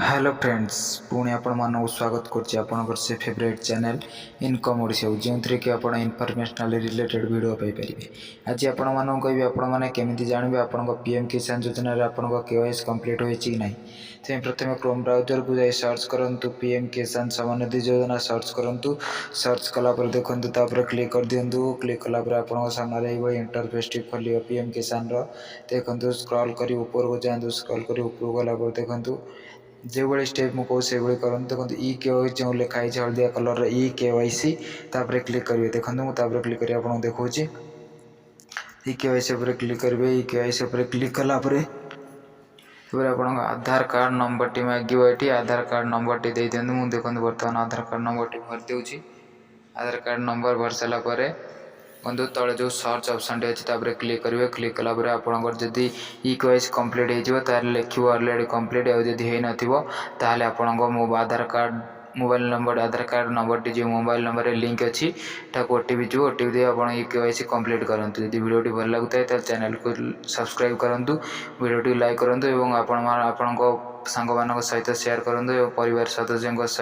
Hello friends, ପୁଣି ଆପଣମାନଙ୍କୁ ସ୍ୱାଗତ କରୁଛି ଆପଣଙ୍କର ସେ ଫେଭରାଇଟ୍ ଚ୍ୟାନେଲ୍ ଇନକମ୍ ଓଡ଼ିଶାକୁ, ଯେଉଁଥିରେ କି ଆପଣ ଇନଫର୍ମେସନାଲ୍ ରିଲେଟେଡ଼୍ ଭିଡ଼ିଓ ପାଇପାରିବେ। ଆଜି ଆପଣମାନଙ୍କୁ କହିବି, ଆପଣମାନେ କେମିତି ଜାଣିବେ ଆପଣଙ୍କ ପିଏମ୍ କିଷାନ ଯୋଜନାରେ ଆପଣଙ୍କ କେୱାଇସି କମ୍ପ୍ଲିଟ୍ ହୋଇଛି କି ନାହିଁ। ସେଥିପାଇଁ ପ୍ରଥମେ କ୍ରୋମ୍ ବ୍ରାଉଜରକୁ ଯାଇ ସର୍ଚ୍ଚ କରନ୍ତୁ, ପିଏମ୍ କିଷାନ ସମ୍ମାନ ଯୋଜନା ସର୍ଚ୍ଚ କରନ୍ତୁ। ସର୍ଚ୍ଚ କଲା ପରେ ଦେଖନ୍ତୁ, ତାପରେ କ୍ଲିକ୍ କରିଦିଅନ୍ତୁ। କ୍ଲିକ୍ କଲା ପରେ ଆପଣଙ୍କ ସାମ୍ନାରେ ଏଇଭଳି ଇଣ୍ଟରଫେସ୍ଟି ଖୋଲିବ ପିଏମ୍ କିଷାନର। ଦେଖନ୍ତୁ, ସ୍କ୍ରଲ୍ କରି ଉପରକୁ ଯାଆନ୍ତୁ। ସ୍କ୍ରଲ୍ କରି ଉପରକୁ ଗଲା ପରେ ଦେଖନ୍ତୁ, ଯେଉଁଭଳି ଷ୍ଟେପ୍ ମୁଁ କହୁଛି, ସେଇଭଳି କରନ୍ତୁ। ଦେଖନ୍ତୁ, ଇ କେୱାଇସି ଯେଉଁ ଲେଖା ହେଇଛି ହଳଦିଆ କଲର୍ର, ଇ କେୱାଇସି, ତାପରେ କ୍ଲିକ୍ କରିବେ। ଦେଖନ୍ତୁ, ମୁଁ ତାପରେ କ୍ଲିକ୍ କରି ଆପଣଙ୍କୁ ଦେଖାଉଛି। ଇ କେୱାଇସି ଉପରେ କ୍ଲିକ୍ କରିବେ। ଇ କେୱାଇସି ଉପରେ କ୍ଲିକ୍ କଲା ପରେ ତାପରେ ଆପଣଙ୍କ ଆଧାର କାର୍ଡ଼ ନମ୍ବରଟି ମାଗିବ। ଏଠି ଆଧାର କାର୍ଡ଼ ନମ୍ବରଟି ଦେଇଦିଅନ୍ତୁ। ମୁଁ ଦେଖନ୍ତୁ, ବର୍ତ୍ତମାନ ଆଧାର କାର୍ଡ଼ ନମ୍ବରଟି ଭରି ଦେଉଛି। ଆଧାର କାର୍ଡ଼ ନମ୍ବର ଭରି ସାରିଲା ପରେ ବନ୍ଧୁ, ତଳେ ଯେଉଁ ସର୍ଚ୍ଚ ଅପସନ୍ଟି ଅଛି, ତାପରେ କ୍ଲିକ୍ କରିବେ। କ୍ଲିକ୍ କଲା ପରେ ଆପଣଙ୍କର ଯଦି ଇ କେୱାଇସି କମ୍ପ୍ଲିଟ୍ ହେଇଯିବ, ତାହେଲେ ଲେଖିବ ଅଲରେଡ଼ି କମ୍ପ୍ଲିଟ୍। ଆଉ ଯଦି ହେଇନଥିବ, ତାହେଲେ ଆପଣଙ୍କ ମୋ ଆଧାର କାର୍ଡ଼ ମୋବାଇଲ୍ ନମ୍ବର, ଆଧାର କାର୍ଡ଼ ନମ୍ବରଟି ଯେଉଁ ମୋବାଇଲ୍ ନମ୍ବରରେ ଲିଙ୍କ୍ ଅଛି, ତାକୁ ଓଟିପି ଯିବ। ଓଟିପି ଦେଇ ଆପଣ ଇ କେୱାଇସି କମ୍ପ୍ଲିଟ୍ କରନ୍ତୁ। ଯଦି ଭିଡ଼ିଓଟି ଭଲ ଲାଗୁଥାଏ, ତାହେଲେ ଚ୍ୟାନେଲକୁ ସବସ୍କ୍ରାଇବ୍ କରନ୍ତୁ, ଭିଡ଼ିଓଟି ଲାଇକ୍ କରନ୍ତୁ ଏବଂ ଆପଣ ଆପଣଙ୍କ ସାଙ୍ଗମାନଙ୍କ ସହିତ ସେୟାର କରନ୍ତୁ ଏବଂ ପରିବାର ସଦସ୍ୟଙ୍କ ସହିତ।